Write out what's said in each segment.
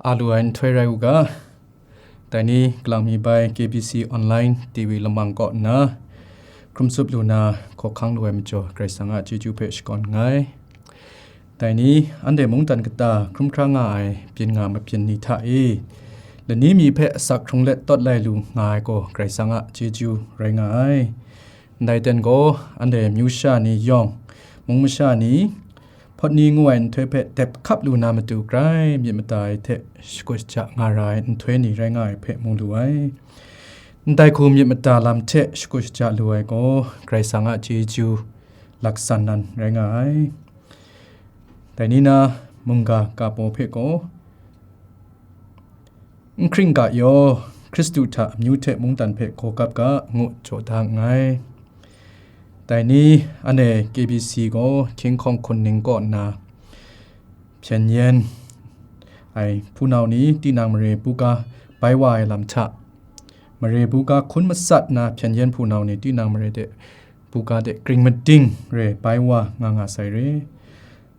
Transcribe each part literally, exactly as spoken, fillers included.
A lu ai nhtoi rai u ga, dai ni kalang mi bai K B C Online T V lamang kaw nna, hkrum tsup lu na, hkawhkang lu ai majaw, Karai Kasang a chyeju hpe shakawn nngai. Dai ni, anhte mungdan kata hkrum hkra nga ai byin nga mabyin ni hta e, lani mi hpe asak hkrung let tawt lai lu nga ai gaw, Karai Kasang a chyeju rai nga ai. Ndai ten gaw, anhte myu sha ni yawng, mung masha ni, hpawt ni ngu ai nhtoi hpe dep hkap lu na matu grai myit mada ai hte shakut shaja nga ra ai nhtoi ni rai nga ai hpe mu lu ai. Ndai hku myit mada lam hte shakut shaja lu ai gaw, Karai Kasang a chyeju laksan nan rai nga ai. Dai ni na, mungga kapo hpe gaw, N hkring ga yaw, Hkristu hta amyu hte mungdan hpe gaw gap ga, ngu jaw da nngai. Dai ni, anhte K B C gaw hkying hkawng hkun ning kaw nna hpyen yen ai hpunau ni tinang mare buga bai wa ai lam hta, mare buga hkun masat na hpyen yen hpunau ni tinang mare de buga de kring mading re bai wa nga nga sai re.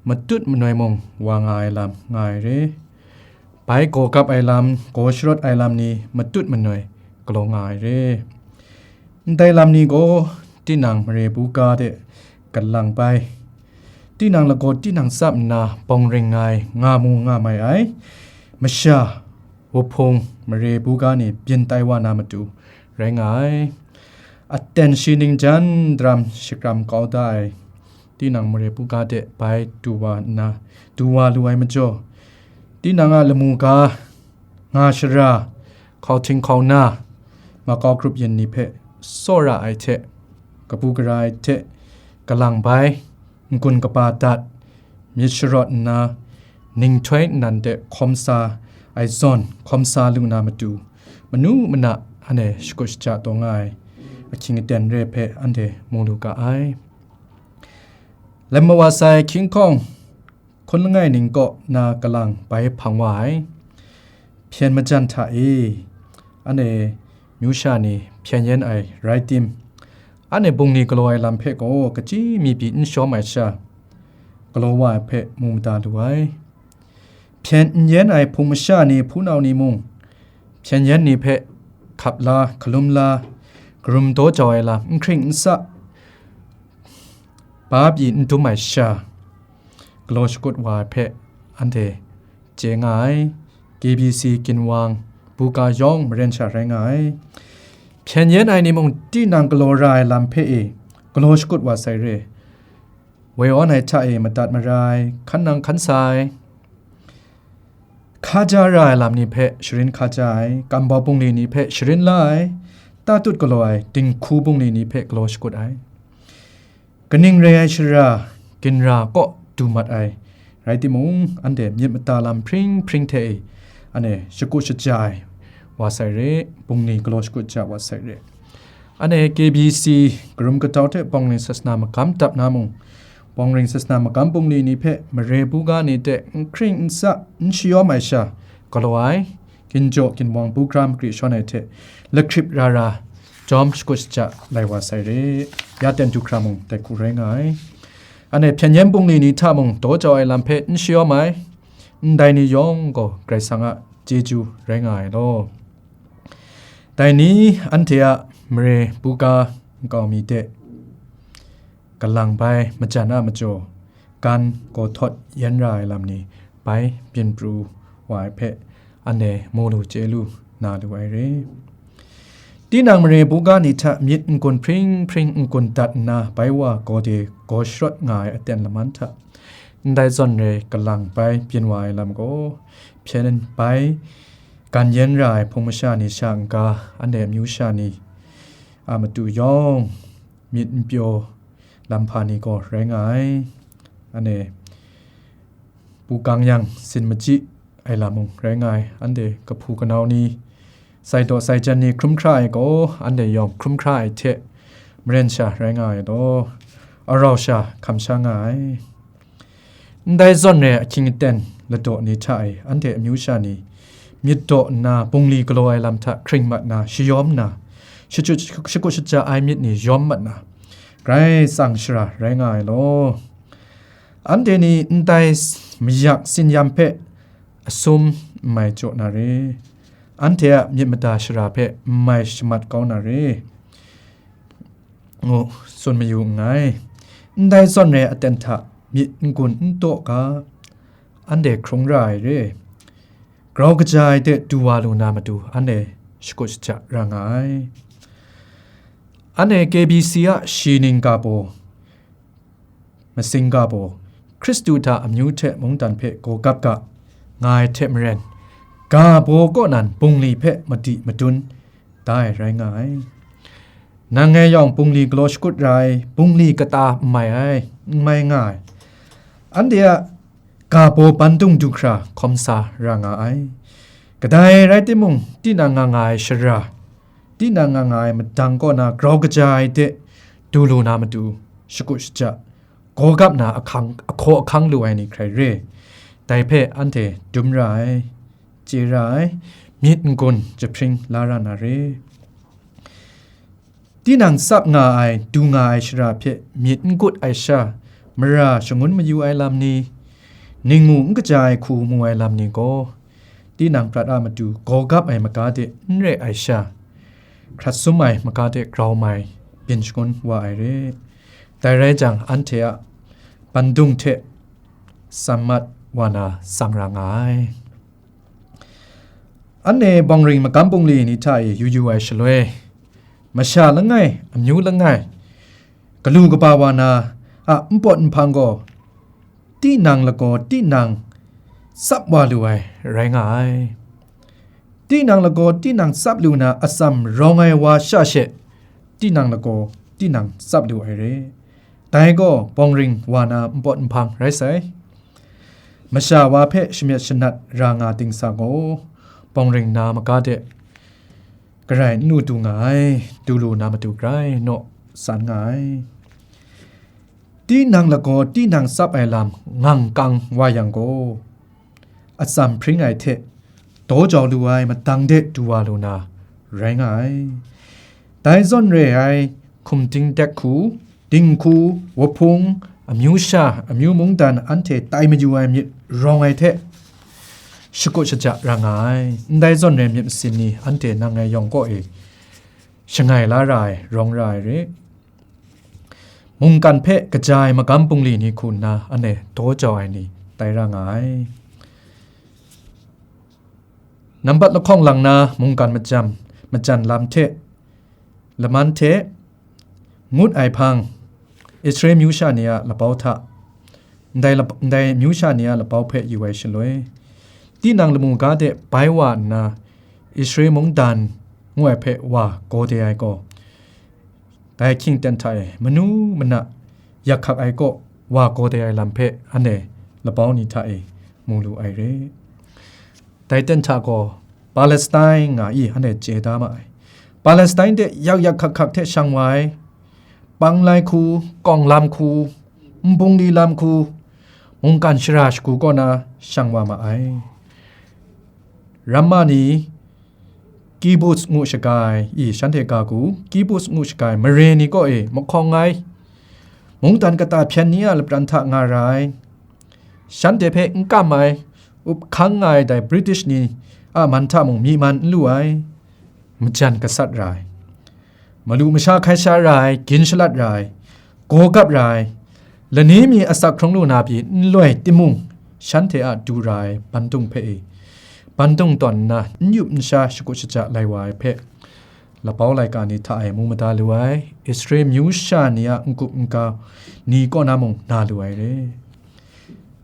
Matut manoi mung wa nga ai lam nga ai re. Bai gaw gap ai lam, gaw sharawt ai lam ni matut manoi galaw nga ai re. Ndai lam ni gaw tinang mare buga de galang bai, tinang lagaw tinang tsap nna bawng ring ai, nga mu nga mai ai masha, wuhpung, mare buga ni byin tai wa na matu rai nga ai. Aten shi ningjan daram shakram kau da ai tinang mare buga de bai du wa nna, du wa lu ai majaw, tinang a lamu ga, nga shara, hkauhting hkauna, makau grup yin ni hpe tsawra ai hte, kabu gara ai hte, galang bai, n-gun kaba dat, myit sharawt nna, ninghtoi nnan de hkawm sa ai zawn, hkawm sa lu na matu, manu mana anhte shakut shaja taw nga ai ahkying aten re hpe anhte mu lu ga ai. Lam mawa sai hkying hkawng, hkun langai ning kaw na galang bai hpang wa ai, hpyen majan hta e, anhte myu sha ni hpyen yen ai rai tim, anhte bungli galaw ai lam hpe gaw kachyi mi pyi n shawm ai sha, galaw wa ai hpe mu mada lu ai. Hpyen n yen ai hpung masha ni hpunau ni mung, hpyen yen ni hpe hkap la, hkalum la, karum daw jau ai lam n hkring n sa, ba pyi n dum ai sha, galaw shakut wa ai hpe anhte chye nga ai. K B C ginwang buga yawng maren sha rai nga ai. Hpyen yen ai ni mung tinang galaw ra ai lam hpe e galaw shakut wa sai re. Woi awn ai hta e madat mara ai, hkan nang hkan sa ai, hkaja ra ai lam ni hpe sharin hkaja ai, kambau bungli ni hpe sharin la ai, tatut galaw ai, dinghku bungli ni hpe galaw shakut ai, kaning rai ai shara, ginra kaw du mat ai, rai timung, anhte myit mada lam hpring hpring hte e, anhte shakut shaja ai wa sai re, bungli galaw shakut ja wa sai re. Anhte K B C karum katau hte bawng ring sasana magam dap na mung, bawng ring sasana magam bungli ni hpe mare buga ni hte n hkring n sa n shayawm ai sha, galaw ai, ginjaw ginwang bugra magri shawn ai hte, lahkrip ra ra, jawm shakut shaja lai wa sai re. Ya ten du hkra mung dai hku rai nga ai. Anhte hpyen yen bungli ni hta mung daw jau ai lam hpe n shayawm ai, ndai ni yawng gaw Karai Kasang a chyeju rai nga ai law. Dai ni anhte a mare buga nkau mi de galang bai majan a majaw, gan gaw htawt yen ra ai lam ni bai byin pru wa ai hpe anhte mu lu chye lu na lu ai re. Tinang mare buga ni hta myit n-gun hpring hpring n-gun dat nna bai wa gaw de gaw sharawt nga ai aten laman hta, ndai zawn re galang bai byin wa ai lam gaw, hpyen bai gan yen ra ai hpung masha ni sha n-ga, anhte amyu sha ni a matu yawng, myit n pyaw lam hpa ni gaw rai nga ai. Anhte pu gang yang sin machyi ai lam mung rai nga ai. Anhte kahpu kanau ni, sai daw sai jan ni hkrum hkra ai gaw, anhte yawng hkrum hkra ai hte maren sha rai nga ai law, arau sha hkam sha nga ai. Ndai zawn re ahkying aten ladaw ni hta e, anhte amyu sha ni myit daw nna, bungli galaw ai lam hta hkring mat na, shayawm na, shachut, shakut shaja ai myit ni yawm mat na, grai tsang shara rai nga ai law. Anhte ni ndai mayak tsin-yam hpe asum n mai jaw na re, anhte a myit mada shara hpe n mai shamat kau na re, ngu tsun mayu nngai. Ndai zawn re aten hta myit n-gun n taw ga, anhte hkrung ra ai re, grau kaja ai de du wa lu na matu anhte shakut shaja ra nga ai. Anhte K B C a shi ning ga baw, masing ga baw, Hkristu hta amyu hte mungdan hpe gaw gap ga nga ai hte maren, ga baw kaw nan bungli hpe madi madun da ai rai nga ai. Nang e yawng bungli galaw shakut ra ai, bungli kata n mai ai, n mai nga ai. Anhte a ga baw bandung du hkra hkawm sa ra nga ai. Kadai rai timung, tinang nga nga ai shara, tinang nga nga ai madang kaw na grau kaja ai de du lu na matu, shakut shaja, gaw gap na ahkang, ahkaw ahkang lu ai ni hkrai re, dai hpe anhte dum ra ai, chye ra ai, myit n-gun jahpring la ra na re. Tinang tsap nga ai, du nga ai shara hpe myit n gut ai sha, mara shangun mayu ai lam ni, ningmu n kaja ai hku mu ai lam ni gaw, tinang prat a matu gaw gap ai maga de n re ai sha, hkrat sum ai maga de grau mai byin shangun wa ai re. Dai rai jang, anhte a bandung hte tsan mat wa na tsang ra nga ai. Anhte bawngring magam bungli ni hta e yu yu ai shaloi, masha langai, amyu langai, galu kaba wa na a npawt nhpang gaw, tinang lagaw tinang tsap wa lu ai rai nga ai. Tinang lagaw tinang tsap lu na atsam rawng ai wa sha she, tinang lagaw tinang tsap lu ai re. Dai gaw bawngring wa na npawt nhpang rai sai. Masha wa hpe shamyet shanat ra nga ting sa gaw, bawngring na maga de garai n lu du nga ai, du lu na matu grai naw san nga ai. Tinang lagaw tinang tsap ai lam ngang kang wa yang gaw, atsam hpring ai hte daw jau lu ai madang de du wa lu na rai nga ai. Dai zawn re ai hkum dingdek hku, dinghku, wahpung, amyu sha, amyu mungdan anhte tai mayu ai myit rawng ai hte shakut shaja ra nga ai. Ndai zawn re myit masin ni anhte nang ngai yawng kaw e shangai la ra ai, rawng ra ai re. Mungkan hpe kaja ai magam bungli ni hku nna anhte daw jau ai ni tai ra nga ai. Nambat lahkawng lang na mungkan macam, majan lam hte, laman hte, ngut ai hpang, Israel myu sha ni a lapau hta, ndai lap-, ndai myu sha ni a lapau hpe yu ai shaloi, tinang lamu ga de bai wa nna, Israel mungdan ngu ai hpe wa gaw de ai gaw, dai hkying ten hta e manu mana yak hkak ai kaw wa gaw de ai lam hpe anhte lapau ni hta e mu lu ai re. Dai ten hta gaw Palestine nga i anhte chye da ma ai. Palestine de yak yak hkak hkak hte shang wa ai, panglai hku, kawng lam hku, nbungli lam hku, mungkan shara shagu kaw na shang wa ma ai. Ramma ni, kibbutz ngu shaga ai, i shanhte ga hku, kibbutz ngu shaga ai mare ni kaw e mahkawng ai, mungdan kata hpyen ni a lapran hta nga ra ai, shanhte hpe n kam ai, up hkang nga ai dai British ni a man hta mung myi man n lu ai, majan gasat ra ai, malu masha hkai sha ra ai, gin shalat ra ai, gaw gap ra ai, lani mi asak hkrung lu na pyi n loi timung, shanhte a du ra ai bandung hpe e, bandung tawn nna n yup n sha shakut shaja lai wa ai hpe, lapau laika ni hta e mu mada lu ai, Israel myu sha ni a n-gup n-ga ni kaw na mung na lu ai re.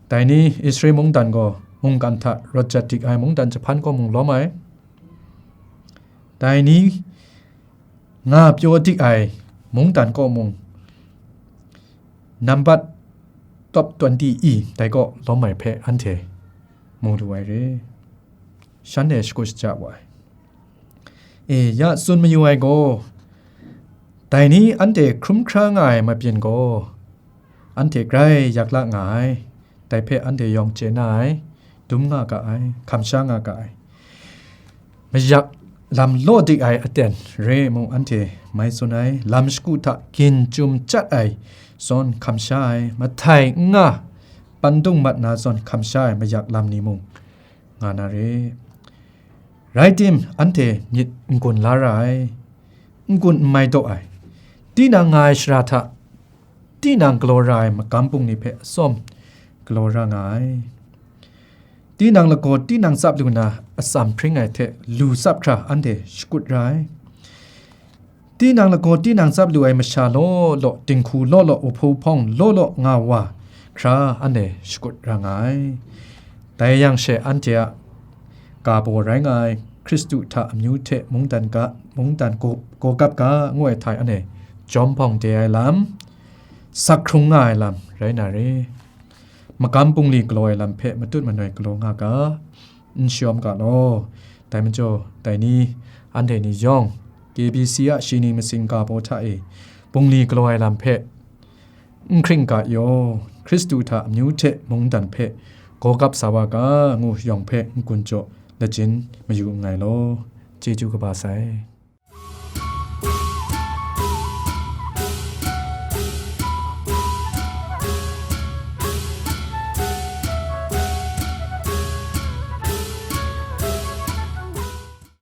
Dai ni Israel mungdan gaw mungkan hta rawt jat dik ai mungdan jahpan kaw mung lawm ai. Dai ni nga pyaw dik ai mungdan kaw mung, nambat top twenty i dai kaw lawm ai hpe anhte mu lu ai re. Shanhte shakut shaja wa ai. E, ya tsun mayu ai gaw, dai ni anhte hkrum hkra nga ai mabyin gaw, anhte grai yak la nga ai, dai hpe anhte yawng chye na ai, dum nga ga ai, hkam sha nga ga ai. Mayak lam law dik ai aten re mung anhte mai tsun ai, lam shagu hta gin chyum chyat ai zawn hkam sha ai, mahtai n nga, pandung mat na zawn hkam sha ai mayak lam ni mung, nga na re. Rai tim, anhte myit n-gun la ra ai, n-gun n mai daw ai, tinang nga ai shara hta, tinang galaw ra ai magam bungli hpe atsawm galaw ra nga ai. Tinang lagaw tinang tsap lu na atsam hpring ai hte lu tsap hkra anhte shakut ra ai. Tinang lagaw tinang tsap lu ai masha law law, dinghku law law, wuhpu hpawng law law nga wa hkra anhte shakut ra nga ai. Dai yang she anhte a ga baw rai nga ai Hkristu hta amyu hte mungdan ga, mungdan gaw, gaw gap ga ngu ai hta e anhte jawm hpawng de ai lam, sak hkrung nga ai lam rai na re. Magam bungli galaw ai lam hpe matut manoi galaw nga ga, n shayawm ga law. Dai majaw, dai ni, anhte ni yawng, K B C a shi ning masing ga baw hta e, bungli galaw ai lam hpe n hkring ga yaw, Hkristu hta amyu hte mungdan hpe gaw gap sa wa ga, ngu yawng hpe n-gun jaw lajin mayu nngai law. Chyeju kaba sai.